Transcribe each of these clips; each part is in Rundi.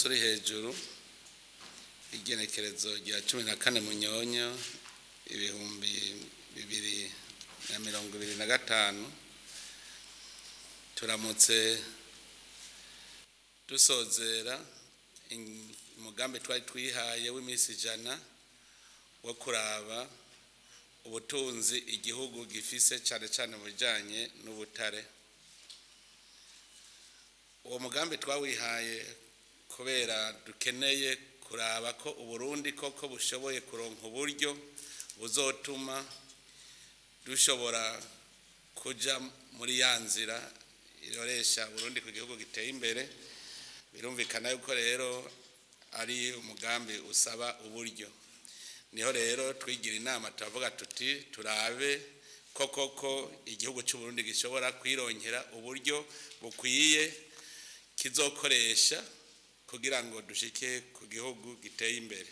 Umunsi uri hejuru, igenekerezo rya 14 Munyonyo 2025, turamutse dusozera umugambi twari twihaye w'iminsi 100 wo kuraba ubutunzi igihugu gifise, cane cane mu bijanye n'ubutare. Uwo mugambi twawihaye kubera dukeneye kuraba ko Uburundi koko bushoboye kuronka uburyo buzotuma dushobora kuja muri ya nzira iroresha Burundi ku gihugu giteye imbere. Birumvikana yuko rero ari umugambi usaba uburyo. Niho rero twigira inama, turavuga tuti turabe ko koko igihugu cy'u Burundi gishobora kwironkera uburyo bukwiye kizokoresha kugira ngo dushike ku gihugu giteye imbere.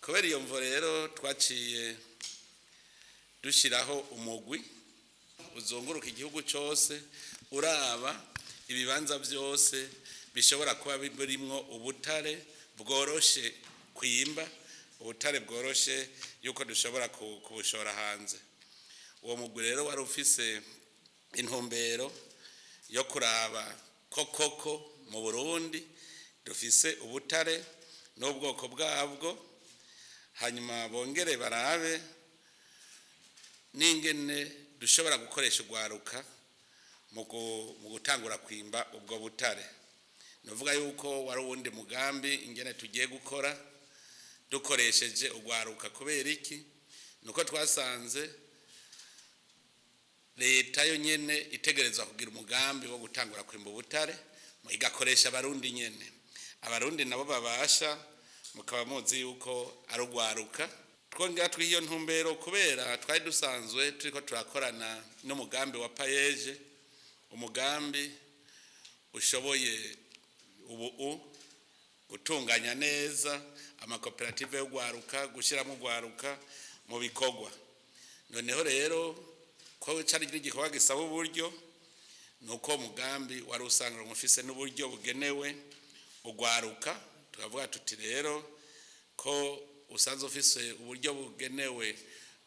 Kubera iyo mvo rero twaciye dushyiraho umugwi uzunguruka igihugu cyose, uraba ibibanza byose bishobora kuba birimwo ubutare bworoshe kwimba, ubutare bworoshe yuko dushobora kubushora hanze. Uwo mugwi rero wari ufise intumbero yo kuraba ko koko mu Burundi dufise ubutare n'ubwoko bwabwo, hanyuma bongere barabe n'ingene dushobora gukoresha urwaruka mu gutangura kwimba ubwo butare. Nuvuga yuko wari uwundi mugambi, ingene tugiye gukora dukoresheje urwaruka. Kubera iki? Nuko twasanze leta yo nyene itegerezwa kugira umugambi wo gutangura kwimba ubutare, igakoresha Abarundi nyene. Abarundi nabo babasha, mukaba muzi yuko ari urwaruka. Twongera twiha iyo ntumbero kubera twari dusanzwe turiko turakorana n'umugambi wa PAEEJ, umugambi ushoboye ubu gutunganya neza amakoperative y'urwaruka, gushyiramo urwaruka mu bikorwa. Noneho rero ko cari igikorwa gisaba uburyo, nuko umugambi wari usanga ufise n'uburyo bugenewe urwaruka. Tukavuga tuti rero ko usanzwe ufise uburyo bugenewe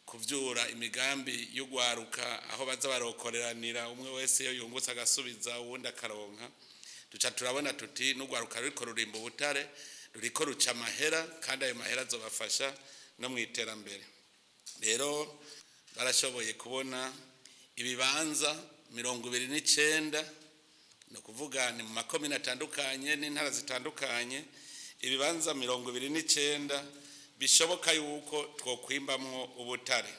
kuvyura imigambi y'urwaruka, aho baza barokoreranira, umwe wese iyo yungutse agasubiza uwundi akaronka, duca turabona tuti n'urwaruka ruriko rurimba ubutare ruriko ruca amahera, kandi ayo mahera azobafasha no mu iterambere. Rero barashoboye kubona ibibanza 29, ni ukuvuga ni mu makomine atandukanye n'intara zitandukanye, ibibanza 29 bishoboka yuko twokwimbamwo ubutare.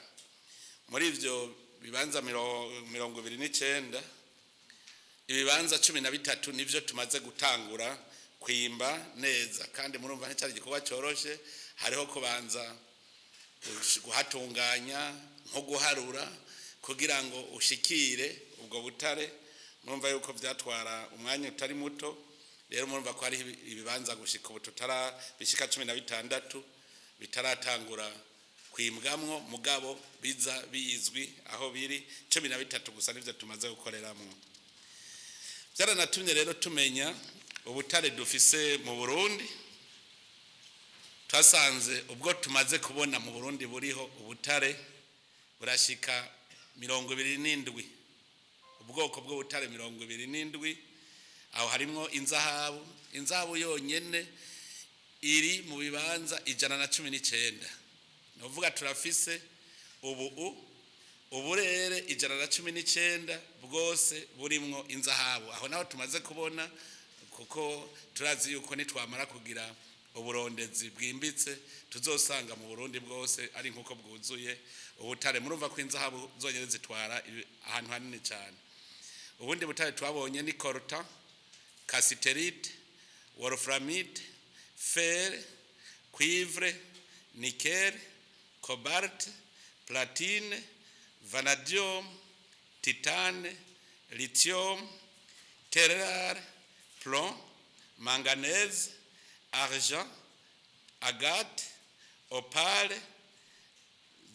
Muri ivyo bibanza 29, ibibanza 13 nivyo tumaze gutangura kwimba neza. Kandi murumva nticari igikorwa coroshe, hariho kubanza guhatunganya, nko guharura kugira ngo ushikire ubwo butare. Murumva yuko vyatwara umwanya utari muto. Rero murumva ko hariho ibibanza gushika ubu tutara bishika 16 bitaratangura kwimbwamwo, mugabo biza bizwi aho biri. 13 gusa nivyo tumaze gukoreramwo. Byaranatumye rero tumenya ubutare dufise mu Burundi. Twasanze ubwo tumaze kubona mu Burundi buriho ubutare burashika 27, ubwoko bw'ubutare 27. Aho harimwo inzahabu. Inzahabu yonyene iri mu bibanza 119. Ni ukuvuga turafise ubu uburere 119 bwose burimwo inzahabu. Aho naho tumaze kubona, kuko turazi yuko nitwamara kugira uburondezi bwimbitse tuzosanga mu Burundi bwose ari nkuko bwuzuye ubutare. Murumva ko inzahabu zonyene zitwara ahantu hanini cyane. Ubundi butare twabonye ni coltan, cassitérite, wolframite, fer, cuivre, nickel, cobalt, platine, vanadium, titane, lithium, terre, plomb, manganèse, argent, agate, opale,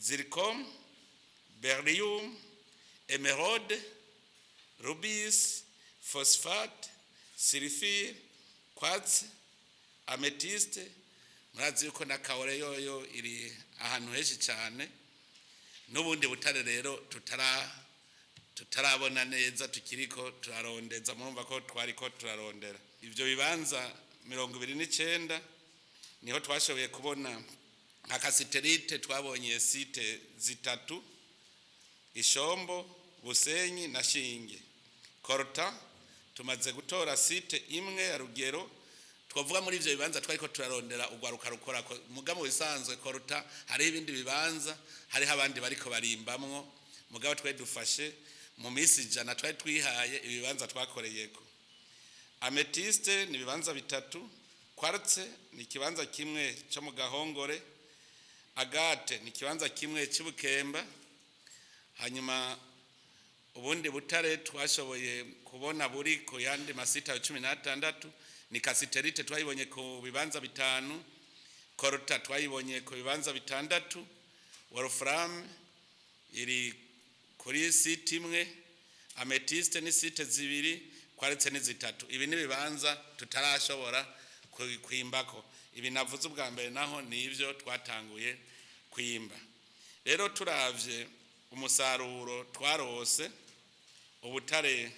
zircon, beryllium, émeraude, rubis, phosphate, sulfure, quartz. Amethyste, murazi yuko na kaore yoyo iri ahantu henshi cyane, n'ubundi butare rero tutarabona neza, tukiriko turarondeza. Murumva ko twariko turarondera ivyo bibanza 29, niho twashoboye kubona nka cassitérite. Twabonye site zitatu: Ishombo, Busenyi na Shinge. Coltan, tumaze gutora site imwe ya Rugero. Twavuga muri ivyo bibanza twariko turarondera urwaruka rukora mugabo bisanzwe coltan, hariho ibindi bibanza, hariho abandi bariko barimbamwo, mugabo twari dufashe mu minsi 100 twari twihaye ibibanza twakoreyeko. Amethyste ni ibibanza bitatu, quartz ni ikibanza kimwe cyo mu Gahongore, agate ni ikibanza kimwe cy'Ubukemba. Hanyuma ubundi butare twashoboye kubona buri ku yandi masita 16 ni cassitérite, twayibonye ku bibanza bitanu, coltan twayibonye ku bibanza bitandatu, wolfram iri kuri site imwe, amethyste ni site zibiri, quartz ni zitatu. Ibi ni ibibanza tutarashobora kwimbako. Ibi navuze ubwa mbere naho ni ibyo twatanguye kwimba. Rero turavye umusaruro twarose, ubutare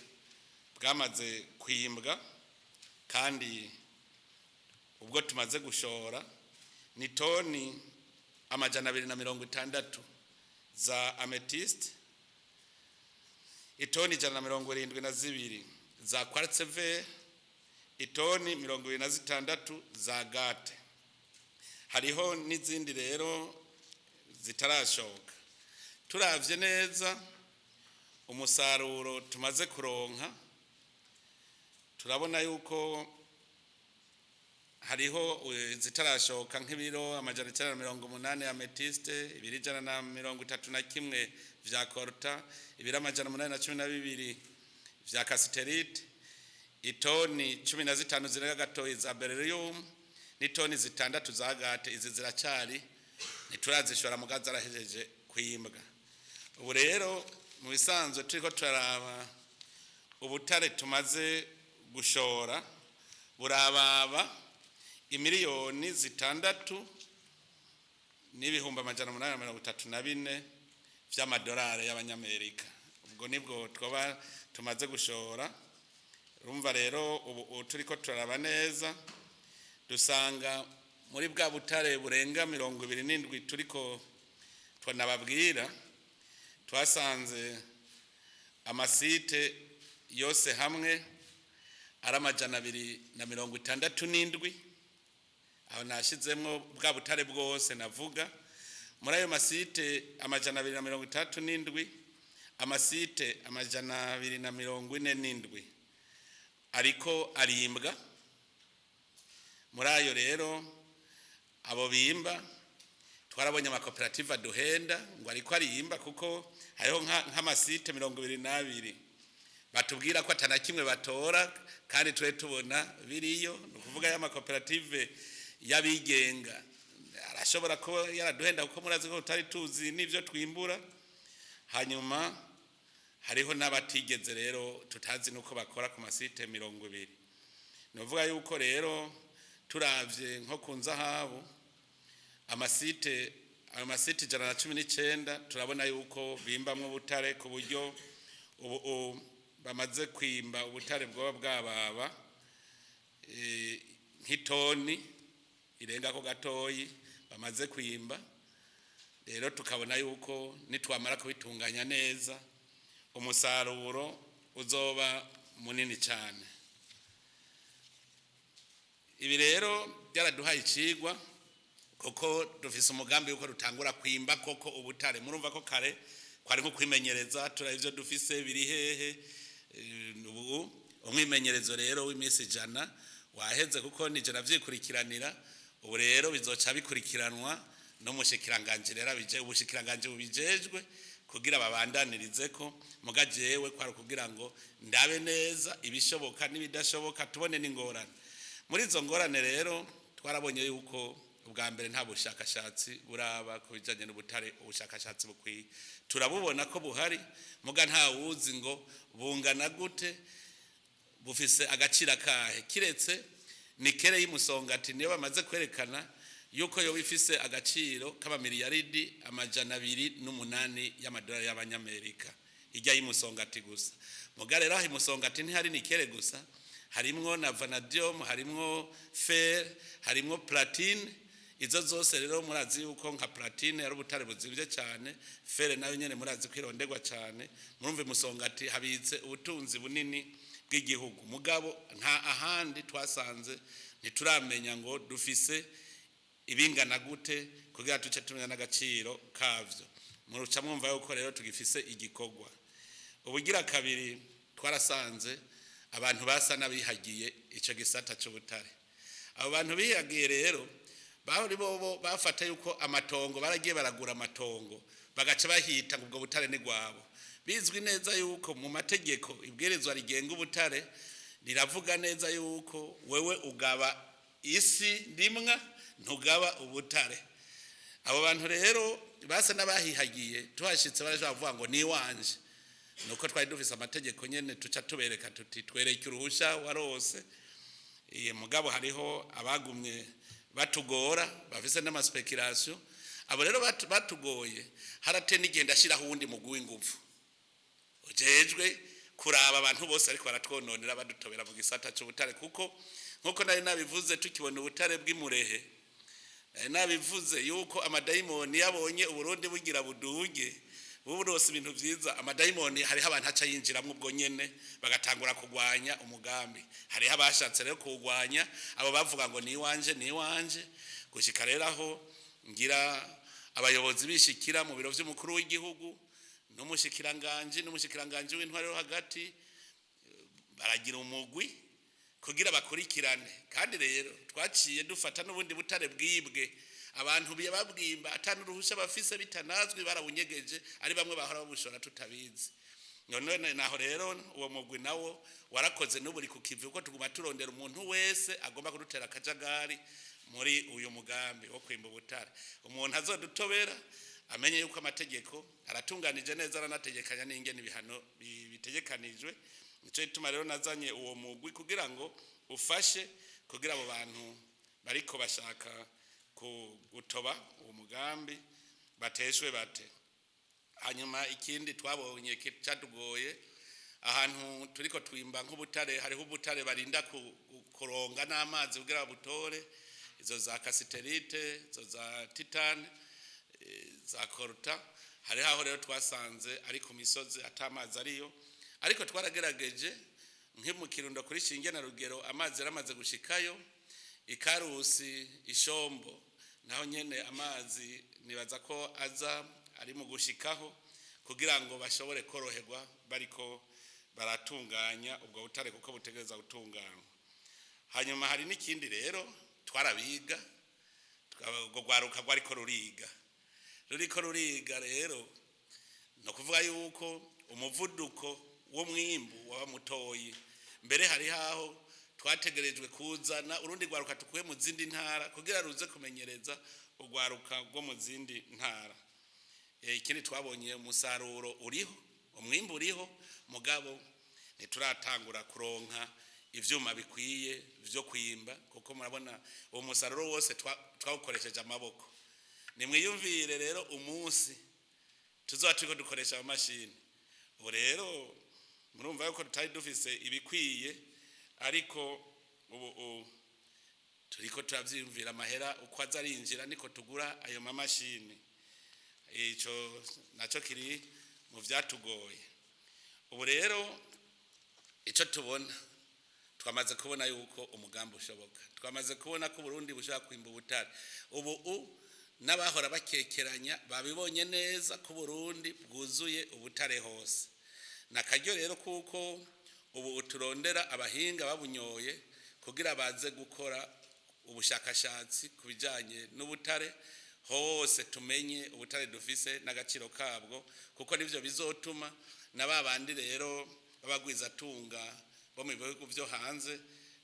bwamaze kwimbwa kandi ubwo tumaze gushora ni toni 260 za amethyste, itoni 172 za quartz vert, itoni 26 za agate. Hariho n'izindi rero zitarashoka. Turavye neza umusaruro tumaze kuronka, turabona yuko hariho zitarashoka nk'ibiro 980 ya amethyste, ibiro 131 vya coltan, ibiro 812 vya cassitérite, itoni 15 zirenga gatoyi za beryllium n'itoni 6 za agate. Izi ziracari, ntiturazishora, muga zarahejeje kwimbwa. Ubu rero mu bisanzwe turiko turaraba ubutare tumaze gushora burababa imiliyoni 6,834,000 vy'amadolari y'abanyamerika. Ubwo nibwo twoba tumaze gushora. Urumva rero ubu turiko turaraba neza, dusanga muri bwa butare burenga 27 turiko twanababwira, twasanze amasite yose hamwe ari 267. Aho nashizemwo bwa butare bwose navuga. Muri ayo masite 267, amasite 247 ariko arimbwa. Muri ayo rero abo bimba, twarabonye amakoperative aduhenda ngo ariko arimba, kuko hariho nk'amasite 22 batubwira ko atana kimwe batora, kandi twe tubona biriyo. Ni ukuvuga y'amakoperative y'abigenga arashobora kuba yaraduhenda, kuko murazi ko tutari tuzi n'ivyo twimbura. Hanyuma hariho n'abatigeze rero, tutazi nuko bakora ku masite 20. Ni ukuvuga yuko rero turavye nko ku nzahabu, amasite, ayo masite 119, turabona yuko bimbamwo ubutare ku buryo ubu bamaze kwimba ubutare bwoba bwababa nk'itoni irenga ko gatoyi bamaze kwimba. Rero tukabona yuko nitwamara kubitunganya neza, umusaruro uzoba munini cyane. Ibi rero byaraduhaye icigwa, kuko dufise umugambi yuko dutangura kwimba koko ubutare. Murumva ko kare kwari nko kwimenyereza, turaba ivyo dufise biri hehe. Ubu umwimenyerezo rero w'iminsi 100 waheze, kuko nije navyikurikiranira. Ubu rero bizoca bikurikiranwa n'umushikiranganji, rero abije ubushikiranganji bubijejwe kugira babandanirize ko. Muga jewe kwari kugira ngo ndabe neza ibishoboka n'ibidashoboka, tubone n'ingorane. Muri izo ngorane rero twarabonye yuko ubwa mbere nta bushakashatsi buraba ku bijanye n'ubutare, ubushakashatsi bukwiye. Turabubona ko buhari, muga nta wuzi ngo bungana gute, bufise agaciro kahe, kiretse Nikere y'Imusongati niyo bamaze kwerekana yuko yoba ifise agaciro k'amamiliyaridi 208 y'amadolari y'abanyamerika, ijya y'Imusongati gusa. Muga rero aho Imusongati ntihari nikere gusa, harimwo na vanadium, harimwo fer, harimwo platine. Izo zose rero murazi yuko nka platine ari ubutare buzimvye cyane, fer nayo nyene murazi ko ironderwa cyane. Murumva Imusongati habitse ubutunzi bunini bw'igihugu, mugabo nta ahandi twasanze, ntituramenya ngo dufise ibingana gute kugira tuce tumenya n'agaciro kavyo. Muruca mwumva yuko rero tugifise igikorwa. Ubugira kabiri, twarasanze abantu basa n'abihagiye ico gisata c'ubutare. Abo bantu bihagiye rero bari bobo bafata yuko amatongo, baragiye baragura amatongo, bagaca bahita ngo ubwo butare ni gwabo. Bizwi neza yuko mu mategeko, ibwirizwa rigenga ubutare riravuga neza yuko wewe ugaba isi ndimwa, ntugaba ubutare. Abo bantu rero basa n'abahihagiye, tuhashitse barashobora kuvuga ngo ni iwanje. Nuko twari dufise amategeko nyene, tuca tubereka tuti twereke uruhusha warose. Iye mugabo hariho abagumye batugora bafise n'amaspekulation. Abo rero batugoye, harate n'igihe ndashiraho uwundi mugwi w'inguvu ujejwe kuraba abantu bose ariko baratwononera, badutobera mu gisata c'ubutare. Kuko nkuko nari nabivuze, tukibona ubutare bw'Imurehe, nari nabivuze yuko amadayimoni yabonye Uburundi bugira buduge, burose ibintu vyiza, amadayimoni hariho abantu aca yinjiramwo ubwo nyene bagatangura kugwanya umugambi. Hariho abashatse rero kuwugwanya, abo bavuga ngo ni iwanje, ni iwanje, gushika rero aho ngira abayobozi bishikira mu biro vy'umukuru w'igihugu n'umushikiranganji w'intwaro yo hagati, baragira umugwi kugira bakurikirane. Kandi rero twaciye dufata n'ubundi butare bwibwe, abantu babwimba atanu uruhusha bafise, bitanazwi, barabunyegeje, ari bamwe bahora babushora tutabizi. None naho rero uwo mugwi nawo warakoze, n'ubu uri ku kivi, kuko tuguma turondera umuntu wese agomba kudutera akajagari muri uyu mugambi wo kwimba ubutare. Umuntu azodutobera amenye yuko amategeko aratunganije neza, aranategekanya n'ingene ibihano bitegekanijwe. Nico gituma rero nazanye uwo mugwi kugira ngo ufashe, kugira abo bantu bariko bashaka gutoba uwo mugambi bateshwe bate. Hanyuma ikindi twabonye catugoye, ahantu turiko twimba nk'ubutare, hariho ubutare barinda kuronga n'amazi kugira babutore, izo za kasiterite, izo za titane, za koruta. Hariho aho rero twasanze ari ku misozi atamazi ariyo, ariko twaragerageje nki mu Kirundo kuri Shinge na Rugero, amazi yaramaze gushikayo. Ikarusi Ishombo naho nyene amazi nibaza ko aza ari mu gushikaho, kugira ngo bashobore koroherwa bariko baratunganya ubwo butare, kuko butegereza gutunganywa. Hanyuma hari n'ikindi rero, twarabiga, ubwo rwaruka rwariko ruriga, ruriko ruriga rero, ni ukuvuga yuko umuvuduko w'umwimbu waba mutoyi. Mbere hari haho twategerejwe kuzana urundi rwaruka tukuye mu zindi ntara kugira ruze kumenyereza urwaruka rwo mu zindi ntara. Ikindi twabonye, umusaruro uriho, umwimbu uriho, mugabo ntituratangura kuronka ivyuma bikwiye vyo kwimba, kuko murabona uwo musaruro wose twawukoresheje amaboko. Nimwiyumvire rero umunsi tuzoba turiko dukoresha amamashini. Ubu rero murumva yuko tutari dufise ibikwiye, ariko ubu turiko turavyiyumvira, amahera uko aza arinjira niko tugura ayo mamashini. Ico naco kiri mu vyatugoye. Ubu rero ico tubona, twamaze kubona yuko umugambi ushoboka, twamaze kubona ko Burundi bushobora kwimba ubutare. Ubu n'abahora bakekeranya babibonye neza ko Burundi bwuzuye ubutare hose. Nakaryo rero kuko ubu turondera abahinga babunyoye kugira baze gukora ubushakashatsi ku bijanye n'ubutare hose, tumenye ubutare dufise n'agaciro kabwo, kuko nivyo bizotuma na ba bandi rero b'abagwizatunga bo mu bihugu vyo hanze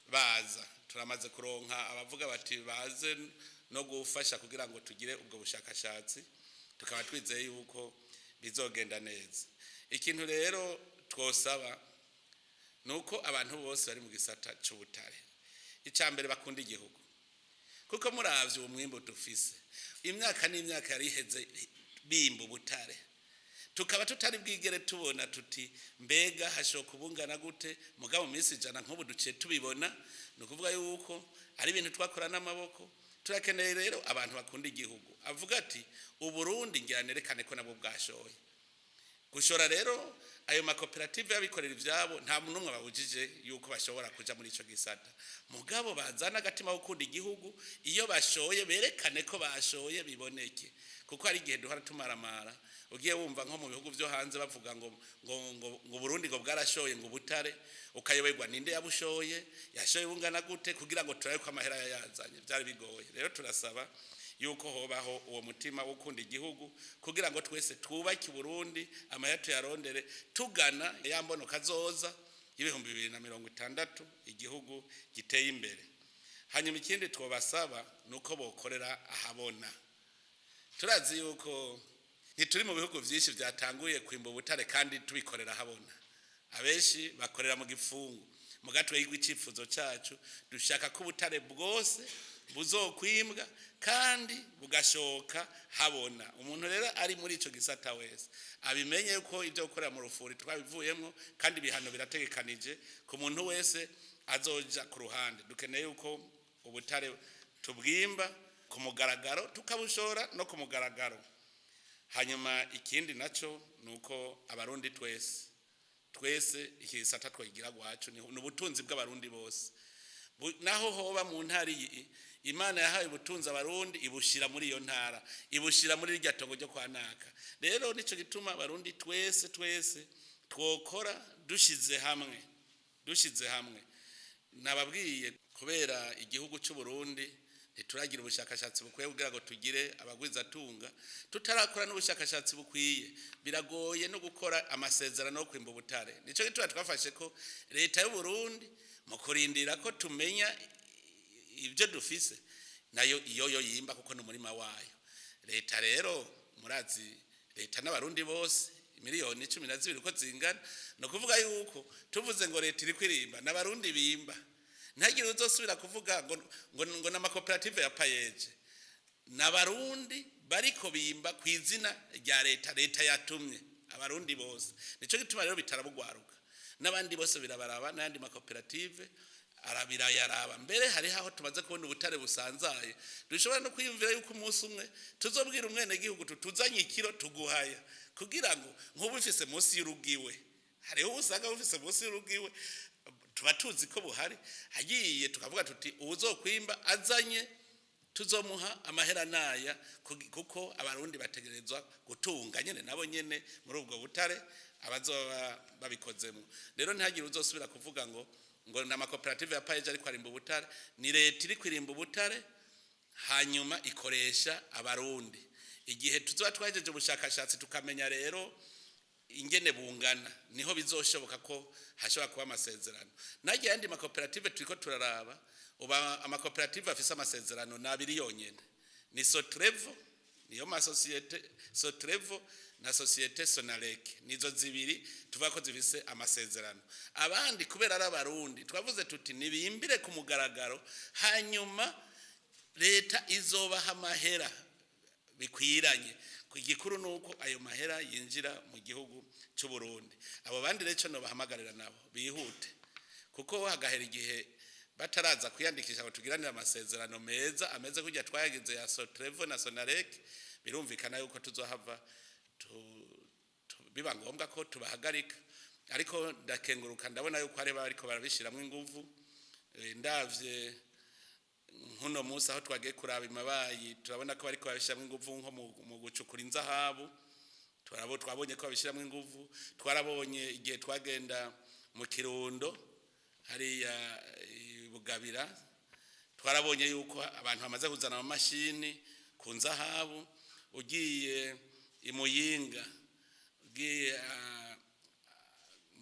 baza. Turamaze kuronka abavuga bati baze no gufasha kugira ngo tugire ubwo bushakashatsi, tukaba twizeye yuko bizogenda neza. Ikintu rero twosaba nuko abantu bose bari mu gisata c'ubutare Icya mbere, bakunda igihugu, kuko muravye uwo mwimbu dufise, imyaka n'imyaka yari iheze bimba ubutare, tukaba tutari bwigere tubona tuti mbega hashoka ubungana gute. Mugabo mu minsi 100 nk'ubu duciye tubibona, ni ukuvuga yuko ari ibintu twakora n'amaboko. Turakeneye rero abantu bakunda igihugu, avuga ati Uburundi ngira nerekane ko nabwo bwashoye gushora. Rero ayo makoperative y'abikorera ivyabo, nta n'umwe babujije yuko bashobora kuja muri ico gisata, mugabo bazana agatima ko gukunda igihugu. Iyo bashoye berekane ko bashoye, biboneke, kuko hari igihe duhora tumaramara. Ugiye wumva nko mu bihugu vyo hanze bavuga ngo Burundi ngo bwarashoye ngo ubutare, ukayoberwa ninde yabushoye, yashoye bungana gute, kugira ngo turabe ko amahera yayazanye byari bigoye. Rero turasaba yuko hobaho uwo mutima wo gukunda igihugu, kugira ngo twese twubake Burundi, amahera tuyarondere, tugana ya mbono kazoza y'2060, igihugu giteye imbere. Hanyuma ikindi twobasaba nuko bokorera ahabona. Turazi yuko ntituri mu bihugu byinshi byatanguye kwimba ubutare kandi tubikorera ahabona. Abenshi bakorera mu gifungu. Mugatwe y'icyifuzo cyacu, dushaka ko ubutare bwose buzokwimbwa kandi bugashoka habona. Umuntu rero ari muri ico gisata wese abimenye ko ibyo gukorera mu rufuri twabivuyemo, kandi ibihano birategekanije ku muntu wese azoja ku ruhande. Dukeneye yuko ubutare tubwimba ku mugaragaro, tukabushora no ku mugaragaro. Hanyuma ikindi naco nuko Abarundi twese twese iki gisata twagira gwacu. Ni ubutunzi bw'Abarundi bose. Naho hoba mu ntara iyi, Imana yahaye ubutunzi Abarundi, ibushira muri iyo ntara, ibushira muri irya tongo ryo kwa naka. Rero nico gituma Abarundi twese twese twokora dushize hamwe, dushize hamwe. Nababwiye, kubera igihugu cy'u Burundi ntituragira ubushakashatsi bukwiye kugira ngo tugire abagwizatunga, tutarakora n'ubushakashatsi bukwiye, biragoye no gukora amasezerano yo kwimba ubutare. Nico gituma twafashe ko leta y'u Burundi, mu kurindira ko tumenya ibyo dufise, nayo iyo yo yimba, kuko n'umurima wayo. Leta rero, murazi, leta n'Abarundi bose miliyoni 12 uko zingana. Ni ukuvuga yuko tuvuze ngo leta iri kwirimba, n'Abarundi bimba. Ntagire uzosubira kuvuga ngo n'amakoperative ya PAEEJ. N'Abarundi bariko bimba ku izina rya leta. Leta yatumye Abarundi bose. Nico gituma rero bitarabugwaruka, n'abandi bose birabaraba, n'ayandi makoperative arabirayaraba. Mbere hariho aho tumaze kubona ubutare busanzaye, dushobora no kwiyumvira yuko umunsi umwe tuzobwira umwenegihugu tutuzanye ikiro tuguhaya, kugira ngo nk'ubu ufise munsi y'urugiwe, hariho usanga bufise munsi y'urugiwe, tuba tuzi ko buhari, hagiye tukavuga tuti uwuzokwimba azanye tuzomuha amahera naya, kuko Abarundi bategerezwa gutunga nyene nabo nyene muri ubwo butare abazoba babikozemo. Rero ntihagire uzosubira kuvuga ngo na makoperative ya PAEEJ ariko arimba ubutare. Ni leta iri kwirimba ubutare, hanyuma ikoresha Abarundi. Igihe tuzoba twahejeje ubushakashatsi, tukamenya rero ingene bungana, niho bizoshoboka ko hashobora kuba amasezerano nagiye andi makoperative. Turiko turaraba uba amakoperative afise amasezerano ni abiri yonyene, ni Sotrevo, niyo masosiyete Sotrevo na société Sonarek. Nizo zibiri tuvuga ko zifise amasezerano. Abandi kubera ari Abarundi, twavuze tuti nibimbire ku mugaragaro, hanyuma leta izobaha amahera bikwiranye. Igikuru nuko ayo mahera yinjira mu gihugu cy'u Burundi. Abo bandi rero no bahamagarira nabo bihute, kuko hagahera igihe bataraza kwiyandikisha ngo tugiranire amasezerano meza ameze kujya twayagize ya Sotrevo na Sonarek, birumvikana yuko tuzohava biba ngombwa ko tubahagarika. Ariko ndakenguruka, ndabona yuko hari bariko barabishiramwo inguvu. Ndavye nkuno munsi aho twagiye kuraba imabayi, turabona ko bariko babishiramwo inguvu nko mu gucukura inzahabu. Turabo twabonye ko babishiramwo inguvu. Twarabonye igihe twagenda mu Kirundo hariya i Bugabira, twarabonye yuko abantu bamaze kuzana amamashini ku nzahabu. Ugiye i Muyinga, ugiye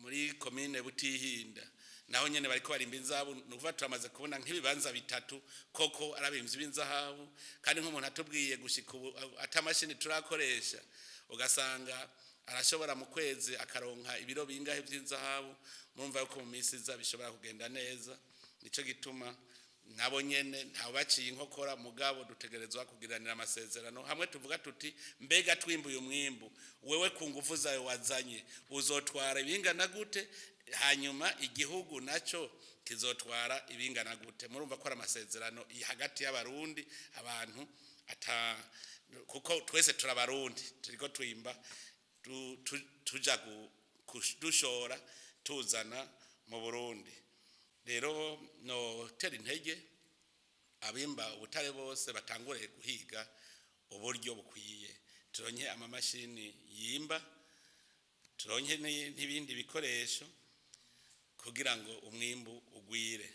muri komine Butihinda, naho nyene bariko barimba inzahabu. Ni ukuvuga turamaze kubona nk'ibibanza bitatu koko arabimvyi b'inzahabu. Kandi nk'umuntu atubwiye gushika ubu atamashini turakoresha, ugasanga arashobora mu kwezi akaronka ibiro bingahe vy'inzahabu. Murumva yuko mu minsi iza bishobora kugenda neza. Nico gituma Nabo nyene ntawe baciye inkokora, mugabo dutegerezwa kugiranira amasezerano hamwe tuvuga tuti: mbega twimbuye umwimbu, wewe ku nguvu zawe wazanye uzotwara ibingana gute, hanyuma igihugu naco kizotwara ibingana gute? Murumva ko ari amasezerano hagati y'Abarundi, abantu ata kuko twese turabarundi, turiko twimba tuja dushora tuzana mu Burundi. Rero no tera intege abimba ubutare bose batangure guhiga uburyo bukwiye, turonke amamashini yimba, turonke n'ibindi bikoresho kugira ngo umwimbu ugwire.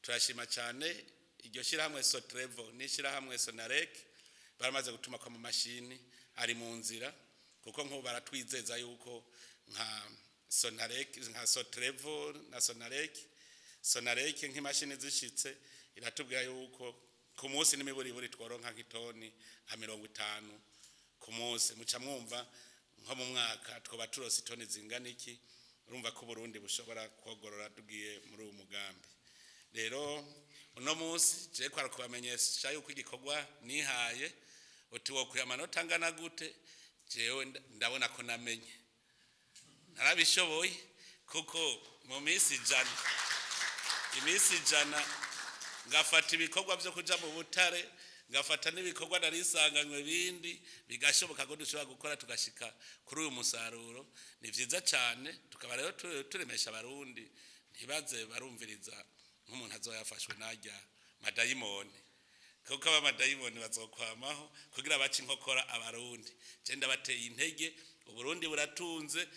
Turashima cyane iryo shyirahamwe Sotrevo n'ishyirahamwe Sonarek baramaze gutuma ko amamashini ari mu nzira, kuko nk'ubu baratwizeza yuko nka Sonarek, nka Sotrevo na Sonarek, nk'imashini zishitse, iratubwira yuko ku munsi n'imiburiburi tworonka nk'itoni nka 50 ku munsi. Muca mwumva nko mu mwaka twoba turose itoni zingana iki? Urumva ko Burundi bushobora kogorora tugiye muri uyu mugambi. Rero uno munsi je kwara kubamenyesha yuko igikorwa nihaye, uti wokwiha amanota angana gute? Jewe ndabona ko namenye, narabishoboye, kuko mu minsi 100, iminsi 100, ngafata ibikorwa byo kuja mu butare, ngafata n'ibikorwa narisanganywe bindi, bigashoboka ko dushobora gukora tugashika kuri uyu musaruro, ni vyiza cyane. Tukaba rero turemesha Abarundi ntibaze barumviriza nk'umuntu azoyafashwe narya madayimoni, kuko abamadayimoni bazokwamaho kugira bace inkokora Abarundi. Je ndabateye intege, Uburundi buratunze,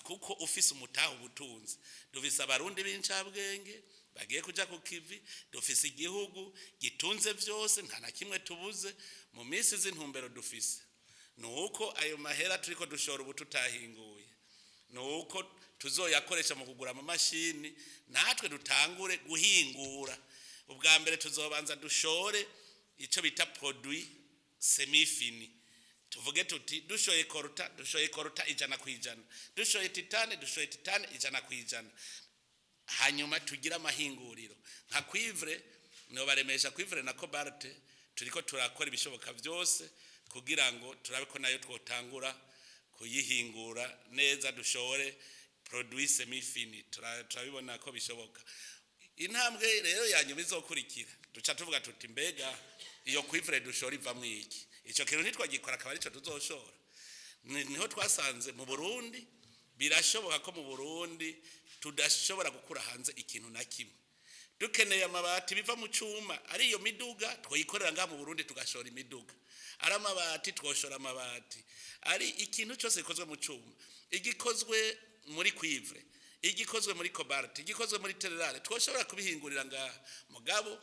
kuko ufise umutahe ubutunzi. Dufise Abarundi b'incabwenge bagiye kuja ku kivi, dufise igihugu gitunze vyose, nta na kimwe tubuze. Mu minsi z'intumbero dufise ni uko ayo mahera turiko dushora ubu tutahinguye, ni uko tuzoyakoresha mu kugura amamashini, natwe dutangure guhingura. Ubwa mbere tuzobanza dushore icyo bita produit semi-fini, tuvuge tuti dushoye coltan, dushoye coltan 100%, dushoye titane, dushoye titane 100%, hanyuma tugire amahinguriro nka cuivre. Nobaremesha, cuivre na cobalt turiko turakora ibishoboka byose kugira ngo turabe ko nayo twotangura kuyihingura neza, dushore produit semi-fini. Turabibona ko bishoboka. Intambwe rero ya nyuma izokurikira, duca tuvuga tuti: mbega iyo cuivre dushora ivamwo iki? Ico kintu ntitwagikora akaba arico tuzoshora. Niho twasanze mu Burundi birashoboka ko mu Burundi tudashobora gukura hanze ikintu na kimwe. Dukeneye amabati biva mu cuma, ari iyo miduga twoyikorera ngaha mu Burundi tugashora imiduga, ari amabati twoshora amabati, ari ikintu cyose gikozwe mu cuma, igikozwe muri cuivre, igikozwe muri cobalt, igikozwe muri terre rare, twoshobora kubihingurira ngaha. Mugabo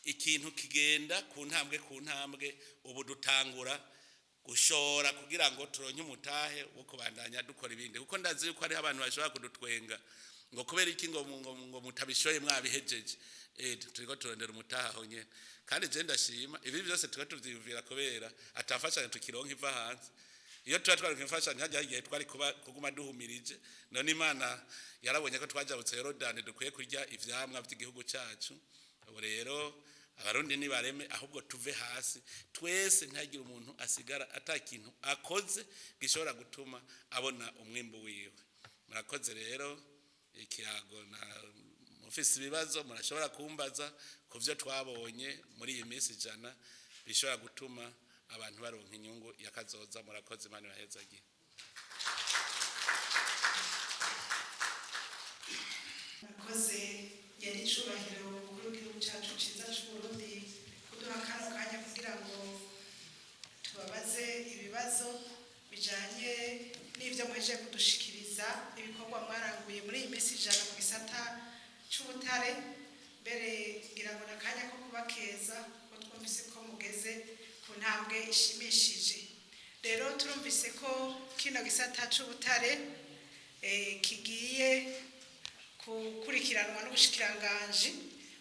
ikintu kigenda ku ntambwe ku ntambwe. Ubu dutangura gushora kugira ngo turonke umutahe wo kubandanya dukora ibindi, kuko ndazi yuko hariho abantu bashobora kudutwenga ngo kubera iki ngo mutabishoye mwabihejeje. Turiko turondera umutahe aho nyene. Kandi je ndashima, ibi byose turiko tuvyiyumvira kubera atafashanyo tukironka iva hanze. Iyo tuba twaronka imfashanyo hajya igihe twari kuba kuguma duhumirije. None Imana yarabonye ko twajabutse Yorodani, dukwiye kurya ivyamwa vy'igihugu cacu. Ubu rero Abarundi nibareme, ahubwo tuve hasi twese, ntihagire umuntu asigara ata kintu akoze gishobora gutuma abona umwimbu wiwe. Murakoze. Rero ikiyago na mufise ibibazo murashobora kumbaza ku byo twabonye muri iyi minsi 100 bishobora gutuma abantu baronka inyungu yakazoza. Murakoze, Imana ibahezagiye. Murakoze, yari icubahiro umukuru w'igihugu cyacu cyiza cy'Uburundi kuduha kano kanya kugira ngo tubabaze ibibazo bijanye n'ibyo muhejeje kudushikiriza, ibikorwa mwaranguye muri iyi minsi 100 mu gisata c'ubutare. Mbere ngira ngo ni akanya ko kubakeza ko twumvise ko mugeze ku ntambwe ishimishije. Rero turumvise ko kino gisata c'ubutare kigiye gukurikiranwa n'ubushikiranganji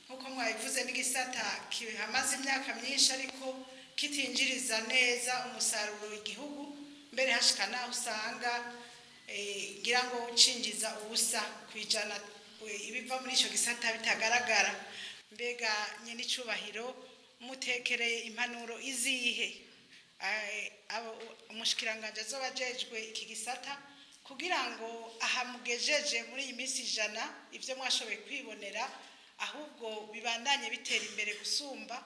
nk'uko mwabivuze, n'igisata kihamaze imyaka myinshi ariko kitinjiriza neza umusaruro igihugu, mbere hashika naho usanga ngira ngo ucinjiza ubusa kwijana, ibiva muri ico gisata bitagaragara. Mbega nyene icubahiro mutekereye impanuro izihe umushikiranganje azoba ajejwe iki gisata kugira ngo aha mugejeje muri iyi minsi 100 ivyo mwashoboye kwibonera ahubwo bibandanye bitera imbere gusumba,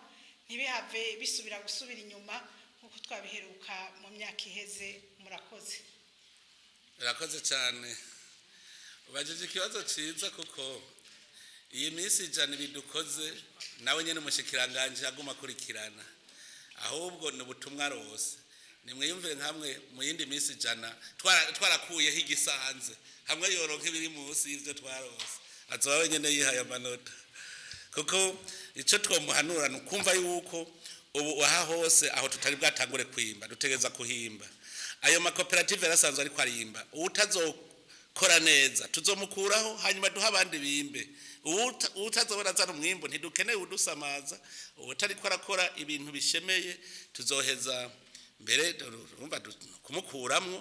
ntibihave bisubira gusubira inyuma nk'uko twabiheruka mu myaka iheze? Murakoze. Urakoze cyane, ubajije ikibazo cyiza, kuko iyi minsi 100 bidukoze nawe nyine umushikiranganje aguma akurikirana, ahubwo ni ubutumwa rose. Nimwiyumvire nkamwe mu yindi minsi 100 twarakuyeho igisanze hamwe yoronka ibiri munsi y'ivyo twarose, azoba wenyene yihaye amanota. Kuko icyo twomuhanura ni ukumva yuko ubu aha hose aho tutari bwatangure kwimba dutegereza kuhimba. Ayo makoperative yarasanzwe ariko arimba, uwutazokora neza tuzomukuraho, hanyuma duhe abandi bimbe. Uwutazobona azana umwimbu ntidukeneye udusamaza, uwutariko arakora ibintu bishemeye tuzoheza mbere urumva kumukuramwo.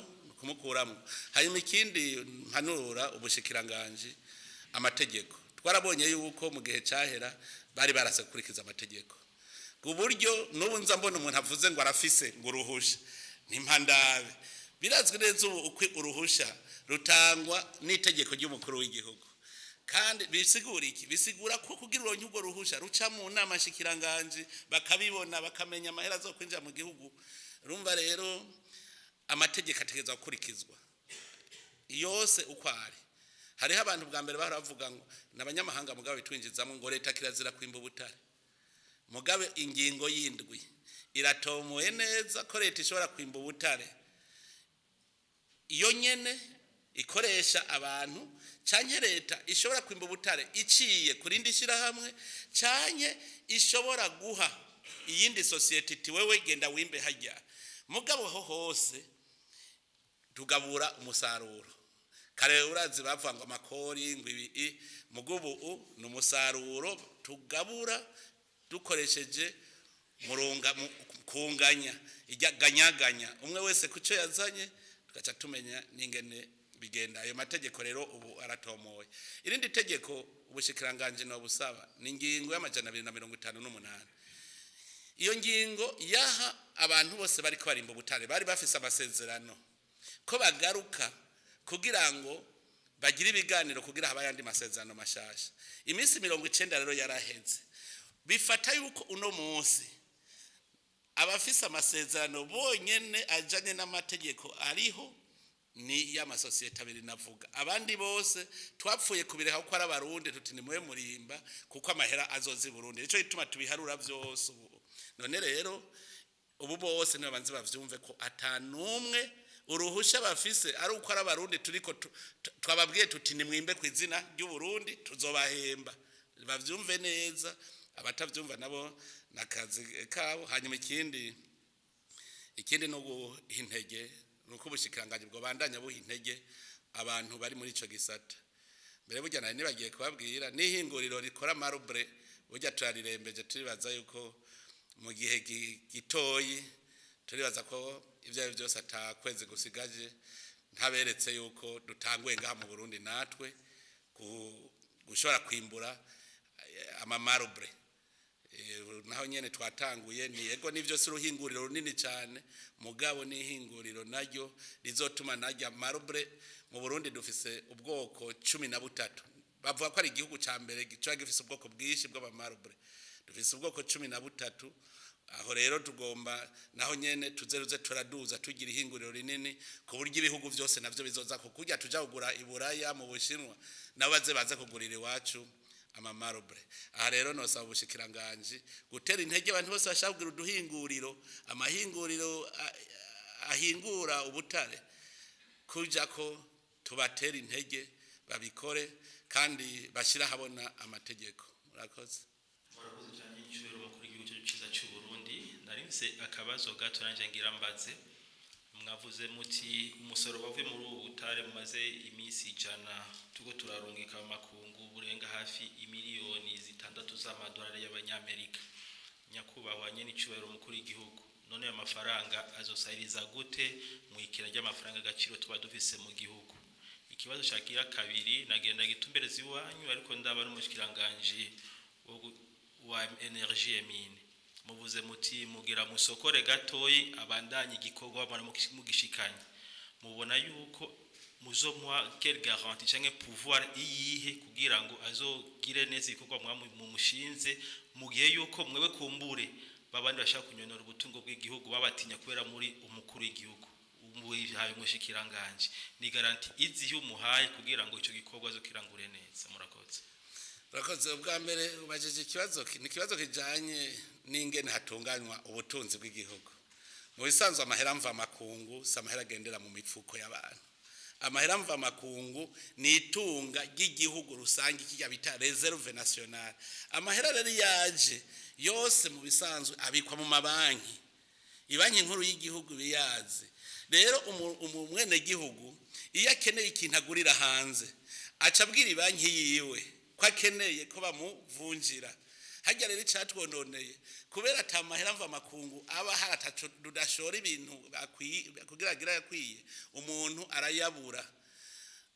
Hanyuma ikindi mpanura ubushikiranganji, amategeko. Twarabonye yuko mu gihe cyahera bari barase gukurikiza amategeko, ku buryo n'ubu nza mbona umuntu avuze ngo arafise ngo uruhusha ntimpandabe. Birazwi neza ubu uko uruhusha rutangwa n'itegeko ry'umukuru w'igihugu. Kandi bisigura iki? Bisigura ko kugira uronke urwo ruhusha ruca mu nama nshikiranganji, bakabibona, bakamenya amahera zo kwinjira mu gihugu. Urumva rero amategeko ategerezwa gukurikizwa yose uko ari. Hariho abantu bwa mbere bahora bavuga ngo ni abanyamahanga, mugabo bitwinjizamo ngo leta kirazira kwimba ubutare. Mugabe ingingo y'indwi iratomoye neza ko leta ishobora kwimba ubutare iyo nyene ikoresha abantu, canke leta ishobora kwimba ubutare iciye ku rindi shyirahamwe, canke ishobora guha iyindi sosiyete iti: "Wewe genda wimbe hajya." Mugabo ho hose tugabura umusaruro. Kare urazi bavuga ngo amakori, ngo ibi, mugubu ubu ni umusaruro tugabura dukoresheje murunga kunganya ijyaganyaganya umwe wese ku cyo yazanye, tugaca tumenya n'ingene bigenda. Ayo mategeko rero ubu aratomoye. Irindi tegeko ubushikiranganje no busaba ni ingingo y'258. Iyo ngingo yaha abantu bose bariko barimba ubutare bari bafise amasezerano ko bagaruka kugira ngo bagire ibiganiro kugira habe ayandi masezerano mashasha. Iminsi 90 rero yaraheze. Bifata yuko uno munsi abafise amasezerano bonyene ajanye n'amategeko ariho ni y'amasosiyete abiri navuga. Abandi bose twapfuye kubireka kuko ari abarundi, tuti nimwe murimba kuko amahera azoza i Burundi. Nico gituma tubiharura vyose ubu. None rero ubu bose nibabanze bavyumve ko atanumwe uruhusha bafise ari uko ari abarundi. Turiko twababwiye tuti nimwimbe ku izina ry'u Burundi, tuzobahemba. Bavyumve neza, abatavyumva nabo nakazi kabo. Hanyuma ikindi no guha intege, nuko ubushikiranganji bwobandanya buha intege abantu bari muri ico gisata. Mbere burya nari nibagiye kubabwira n'ihinguriro rikora marbre, burya turarirembeje. Turibaza yuko mu gihe gitoyi, turibaza ko ibyo ari byo byose atakwezi gusigaje ntaberetse yuko dutanguye ngaha mu Burundi natwe gushobora kwimbura amamarbre. Naho nyene twatanguye, ni yego nivyo si uruhinguriro runini cyane, mugabo n'ihinguriro naryo rizotuma narya marbre. Mu Burundi dufise ubwoko 13. Bavuga ko ari igihugu ca mbere gica gifise ubwoko bwinshi bw'amamarbre. Dufise ubwoko 13. Aho rero tugomba naho nyene tuzeruze turaduza tugira ihinguriro rinini, ku buryo ibihugu byose navyo bizoza kukurya tuja kugura i Buraya, mu Bushinwa, nabo baze baze kugurira iwacu amamarbre. Aha rero nosaba ubushikiranganji gutera intege abantu bose bashaka kugira uduhinguriro, amahinguriro ahingura ubutare, kuja ko tubatera intege babikore kandi bashyira ahabona amategeko. Murakoze. Murakoze cyane, icyubahiro umukuru w'igihugu cyacu cyiza cy'u Burundi. Nari mfise akabazo gato nanjye ngira mbaze. Mwavuze muti umusoro wavuye muri ubu butare mumaze iminsi 100 tuko turarungika mu makungu burenga hafi imiliyoni 6 z'amadolari y'abanyamerika. Nyakubahwa nyene icyubahiro umukuru w'igihugu, none ayo mafaranga azosahiriza gute mu ikira ry'amafaranga agaciro tuba dufise mu gihugu? Ikibazo cyagira kabiri nagenda gitumbereza iwanyu, ariko ndaba n'umushikiranganji wo Wa énergie et mines, muvuze muti mugira musokore gatoyi abandanye igikorwa mugishikanye. Mubona yuko muzomuha quelle garantie canke pouvoir iyihe kugira ngo azogire neza ibikorwa mumushinze, mu gihe yuko mwewe kumbure babandi bashaka kunyonora ubutungo bw'igihugu babatinya kubera muri umukuru w'igihugu, muhaye umushikiranganje? Ni garantie izihe umuhaye kugira ngo ico gikorwa azokirangure neza? Murakoze. Urakoze. Ubwa mbere ubajije ikibazo, ni ikibazo kijanye n'ingene hatunganywa ubutunzi bw'igihugu. Mu bisanzwe amahera mva makungu si amahera agendera mu mifuko y'abantu. Amahera mva makungu ni itunga ry'igihugu rusange, kijya bita réserve nationale. Amahera rero yaje yose mu bisanzwe abikwa mu mabanki, ibanki nkuru y'igihugu biyazi. Rero umwenegihugu iyo akeneye ikintu agurira hanze, aca abwira ibanki yiwe ko akeneye ko bamuvunjira. Hajya rero icatwononeye, kubera ata mahera mva makungu aba hari, ataco tudashora ibintu kugira agire yakwiye, umuntu arayabura.